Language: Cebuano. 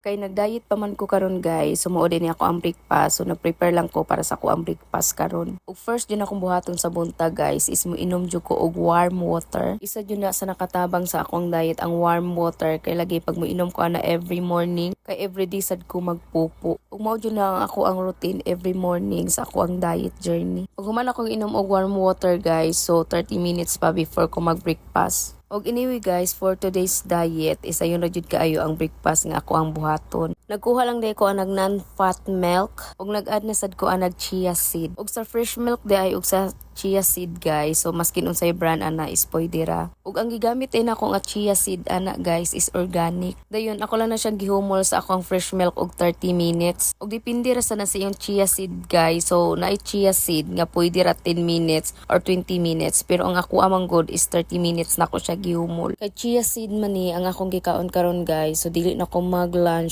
Kay nag-diet pa man ko karon, guys, so mao din ako ang breakfast. So nag-prepare lang ko para sa ako ang breakfast karon. Ug first din akong buhaton sa buntag, guys, is moinom jud ko og warm water. Isa jud na sa nakatabang sa akong diet ang warm water kay lagi pag moinom ko ana every morning kay everyday sad ko magpupo. Ug mao jud na ang ako ang routine every morning sa ako ang diet journey. Ug human akong inom og warm water, guys, so 30 minutes pa before ko mag-breakfast. Og anyway, guys, for today's diet, isa yun na jud kaayo ang breakfast nga ako ang buhaton. Nagkuha lang diay ko ang nag non-fat milk ug nag-add na sad ko ang nag chia seed. Ug sa fresh milk diay ug sa chia seed, guys, so maskin unsay brand ana is pwede ra. Ug ang gigamit ay nako nga chia seed ana, guys, is organic. Dayon ako lang na siyang gihumol sa akong fresh milk og 30 minutes. Ug depende ra sa na sa iyong chia seed, guys. So naay chia seed nga pwede ra 10 minutes or 20 minutes, pero ang ako amang good is 30 minutes na ko siya gihumol. Kay chia seed man ni ang akong gikaon karon, guys. So dili na ko mag-lunch.